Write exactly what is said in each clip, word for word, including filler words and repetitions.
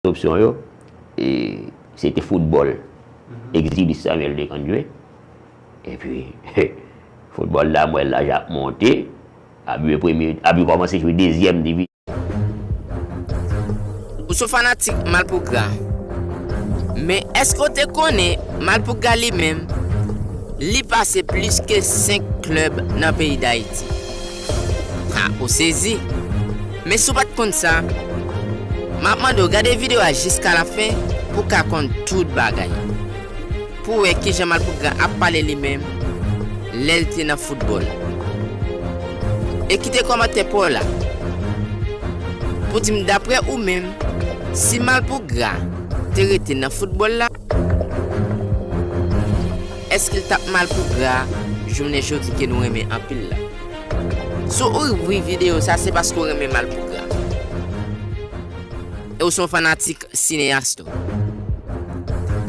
Opsyon yo, e, se te foutbòl. Exilis Samuel te konn jwe. Epi, foutbòl la, m wè laj ap monte. Abye premye, Abye kòmanse jwe dezyèm divi. Ou se yon fanatik Malpougra. Men èske w te konnen Malpougra li menm, li pase plis ke senk klèb nan peyi Dayiti? Ha, ou sezi. Men si w pa t konn sa, m ap mande w gade videyo a jiska lafen pou w ka konn tout bagay. Pou w wè kijan Malpougra ap pale li menm lè l te nan foutbòl. E kite kòmantè pa w la pou di m daprè ou menm, si Malpougra te rete nan foutbòl la, èske l t ap Malpougra jounen jodi ke nou renmen anpil la? Si w ouvri videyo sa, se paske w renmen Malpougra. E w se yon fanatik sineyas tou.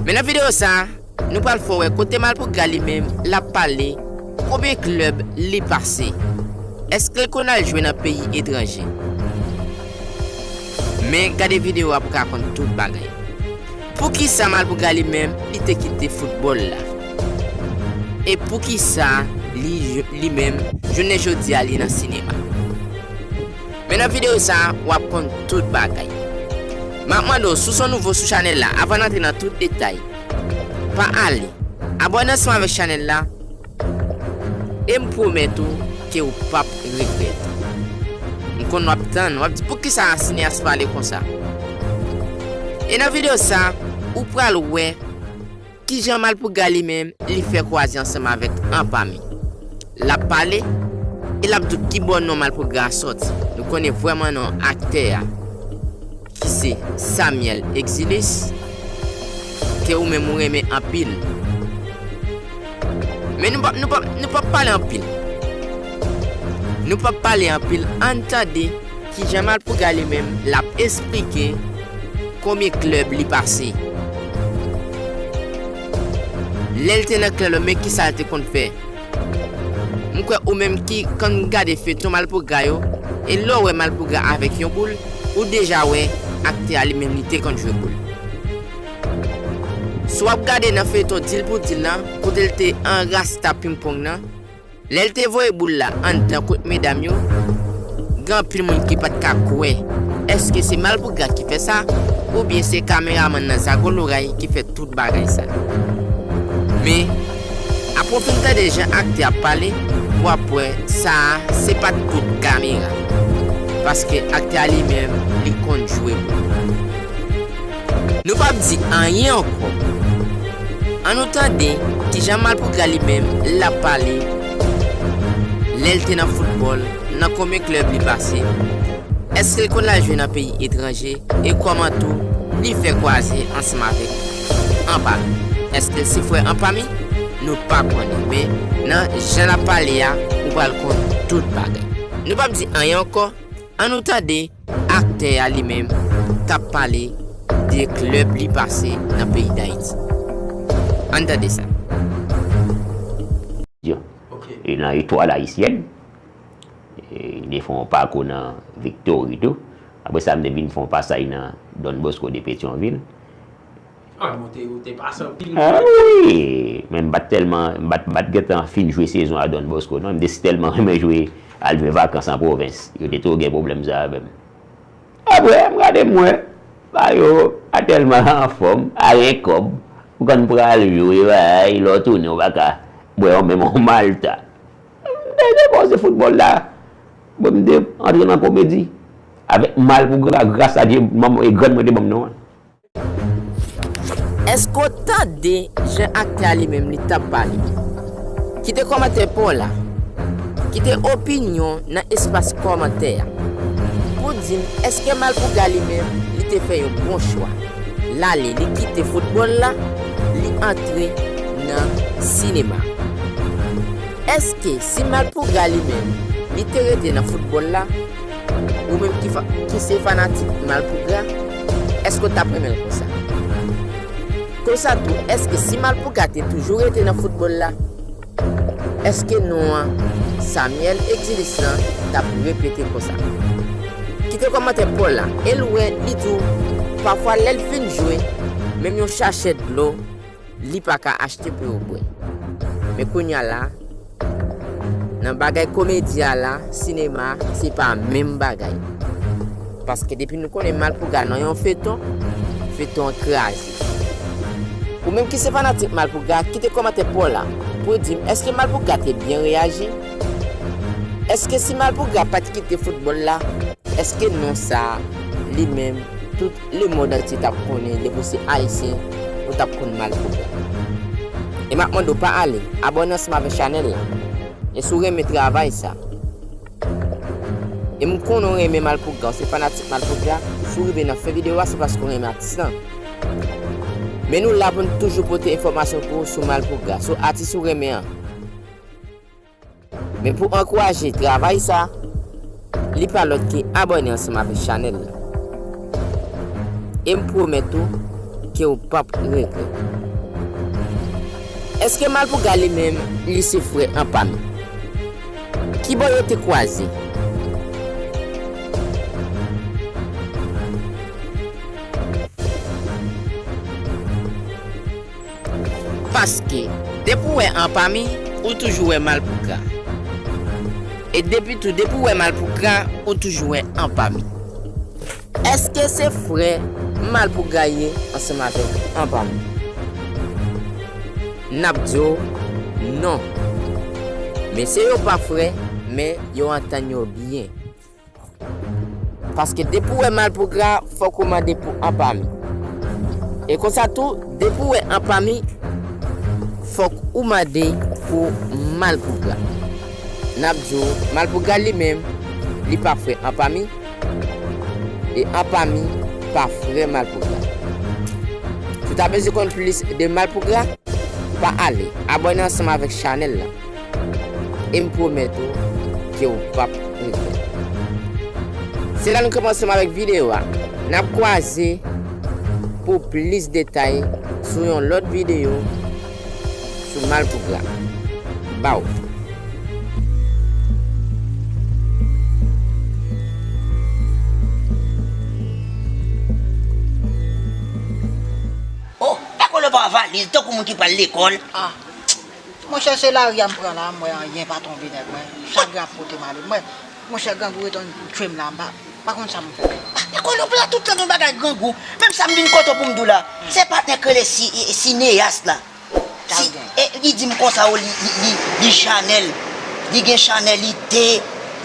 Men nan videyo sa, nou pral fè w wè kote Malpougra li menm l ap pale, konbyen klèb li pase, èske l konn al jwe nan peyi etranje. Men gade videyo a pou w ka konn tout bagay. Poukisa Malpougra li menm li te kite foutbòl la? E poukisa li, li menm, jounen jodi a li nan sinema? Men nan videyo sa, w ap konn tout bagay. M ap mande w, si w se yon nouvo sou chanèl la, avan n antre nan tout detay, pa ale, abòne ansanm avèk chanèl la, e m pwomèt ou ke w p ap regrèt. M konn w ap tann, w ap di poukisa sineyas pale konsa. E nan videyo sa, ou pral wè kijan Malpougra li menm li fè kwaze ansanm avèk Anpami. L ap pale e l ap di w kibò non Malpougra a sòti. Nou konnen vrèman non aktè a, ki se Samuel Exilis, ke ou menm ou renmen anpil. Men nou p ap, nou p ap, nou p ap pale anpil. Nou p ap pale anpil, ann tande kijan Malpougra li menm l ap esplike konbyen klèb li pase. Lè l te nan klèb la, men kisa l te konn fè? M kwè ou menm ki konn gade feyton Malpougra yo, e lè w wè Malpougra avèk yon boul, ou deja wè aktè a li menm li te konn jwe boul. Si w ap gade nan feyton Dil pou Dil lan, kote l te an rasta pingpong nan, lè l te voye boul la anndan kot medam yo, gen anpil moun ki pa t ka kwè. Èske se Malpougra ki fè sa, oubyen se kameramann nan Zago Loray ki fè tout bagay sa? Men, apre w fin tande jan aktè a ap pale, w ap wè sa a se pa t tout kamera. Paske aktè a li menm, li konn jwe boul. Nou p ap di anyen ankò. Ann nou tande kijan Malpougra li menm l ap pale lè l te nan foutbòl, nan konbyen klèb li pase, èske l konn al jwe nan peyi etranje, e kòman tou li fè kwaze ansanm avèk Anpami. Èske l se frè Anpami? Nou pa konnen, men nan jan l ap pale a, ou pral konn tout bagay. Nou p ap di anyen ankò, ann nou tande aktè a li menm k ap pale de klèb li pase nan peyi Dayiti. Ann tande sa. E nan Etwal Ayisyèn, e, m te fè yon pakou nan Viktori tou. Apre sa, m te vin fè yon pasaj nan Don Bosco de Petyonvil. Ah, ou te, ou te pase anpil. Ah wi, men m pa t tèlman, m pa t, m pa t gentan fin jwe sezon a Don Bosco non, m te tèlman renmen jwe, al jwe vakans an pwovens. Yo te toujou gen pwoblèm sa avè m. Apre, m gade m wè, ba yo pa tèlman anfòm, a gen kòb, ou konn pral jwe, bay, lè w tounen, ou pa ka bwè yon menm yon malta. M te depoze foutbòl la. Bon, m te antre nan komedi. Avèk Malpougra, gras a Dye, manman e grann mwen te ban m non an. Èske w tande jan aktè a li menm li t ap pale? Kite kòmantè pa w la. Kite opinyon w nan espas kòmantè a. Pou di m, èske Malpougra li menm, li te fè yon bon chwa? L ale, li kite foutbòl la, li antre nan sinema. Èske si Malpougra li menm, li te rete nan foutbòl la, ou menm ki, fa, ki se fanatik Malpougra, èske w t ap renmen l konsa? Konsa tou, èske si Malpougra te toujou rete nan foutbòl la, èske non an Samuel Exilis lan t ap repete konsa? Kite kòmantè pa w la, e l wè li di w Pafwa, lè l fin jwe, menm yon sachè dlo, li pa ka achte pou yo bwè. Men kounye a la, nan bagay komedi a la, sinema, se pa menm bagay. Paske depi nou konnen Malpougra nan yon feton, feton an kraze. Ou menm ki se fanatik Malpougra, kite kòmantè pa w la pou w di m, èske Malpougra te byen reyaji? Èske si Malpougra pa t kite foutbòl la, èske non sa a, li menm, tout lemonn antye t ap konnen, depi w se Ayisyen, ou t ap konn Malpougra? E m ap mande w pa ale, abòne ansanm avèk chanèl la. E si w renmen travay sa, e m konnen w renmen Malpougra, w se fanatik Malpougra, si w rive nan fen videyo a, se paske w renmen atis lan. Men nou la pou n toujou pote enfòmasyon pou ou sou Malpougra, sou atis ou renmen an. Men pou ankouraje travay sa, li pa lòt ke abòne ansanm avèk chanèl la. E m pwomèt ou ke w p ap regrèt. Èske Malpougra li menm, li se frè Anpami? Kibò yo te kwaze? Paske, depi w wè Anpami, ou toujou wè Malpougra. E depi tou, depi w wè Malpougra, ou toujou wè Anpami. Èske se frè Malpougra ye ansanm avèk Anpami? N ap di w non. Mesye yo pa frè, men yo antann yo byen. Paske depi w wè Malpougra, fòk ou mande pou Anpami. E konsa tou, depi w wè Anpami, fòk ou mande pou Malpougra. N ap di w, Malpougra li menm, li pa frè Anpami, e Anpami pa frè Malpougra. Si w ta bezwen konn plis de Malpougra, pa ale, abòne ansanm avèk chanèl la. E m pwomèt ou ke w p ap regrèt. Se la nou kanpe ansanm avèk videyo a. N ap kwaze pou plis detay sou yon lòt videyo sou Malpougra. Baw. Oh, pa kole pa valiz, tankou moun ki pral lekòl. Ah. Monchè, se lari a m pran la, m wè anyen pa tonbe nèg mwen. Chagren ap pote m ale. Mwen, monchè, grangou ret ann tchwe m la, m pa, pa konn sa m fè. Ah, e kolonb la tout tan gen bagay grangou. Menm sa m vin kote w pou m di w la. Se patnè k rele si, e, sineyas la. Si, e, li di m konsa, o, li, li, li, li chanèl. Li gen chanèlite.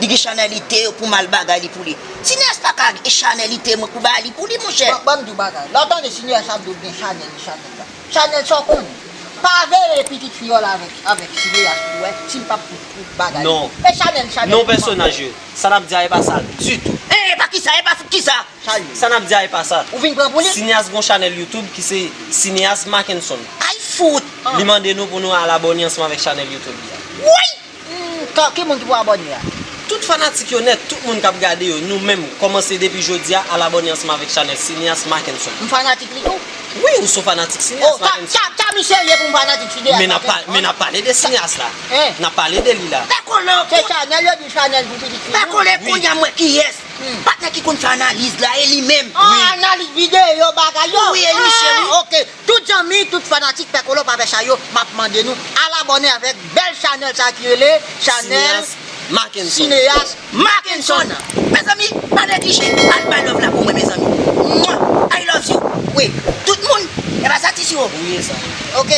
Li gen chanèlite pou m al bagay li pou li. Sineyas pa ka chanèlite mwen pou bay li pou li, monchè. Ban, ban m di w bagay. Lè w tande sineyas ap di w gen chanèl, li chanèl la. Chanèl sa w konnen. Pa veye pitit fi yo la avèk, avèk sineyas pou wè si l p ap fout tout bagay. Non. E chanèl, chanèl. Non pèsonaj yo. Sa n ap di a e pa sa ditou. E, e pa kisa, e pa fout kisa. Sa n ap di a e pa sa. Ou vin pran pou li? Sineyas gon chanèl YouTube ki se Sineyas Mackenson. Ay fout! Li mande nou pou nou al abòne ansanm avèk chanèl YouTube li a. Woy! Hmm, ka, ki moun ki pou abòne a? Tout fanatik yo nèt, tout moun k ap gade yo, nou menm, kòmanse depi jodi a, al abòne ansanm avèk chanèl Sineyas Mackenson. M fanatik li tou? Wi, ou se yon fanatik Sineyas Mackenson. Oh, ka, ka, ka mi serye pou m fanatik Sineyas Mackenson? Men n ap pa, men n ap pale de Sineyas la. Hein? N ap pale de li la. Dakò, non. Se chanèl yo di chanèl pou pitit fi. Dakò, lè kounye a m wè kiyès. Hmm. Patnè ki konn fè analiz la, e li menm. Ah, wi. Analiz videyo, bagay yo. Wi, e li, cheri. Ah, ok. Tout zanmi, tout fanatik Pè Kolo pa fè sa yo, m ap mande nou al abòne avèk bèl chanèl sa ki rele chanèl Sineyas Mackenson. Sineyas Mackenson. Mezanmi, pa neglije, al bay love la pou mwen, mezanmi. Mwa, I love you. Wi, tout moun, e pa sa ti siro. Wi, e sa. Ok.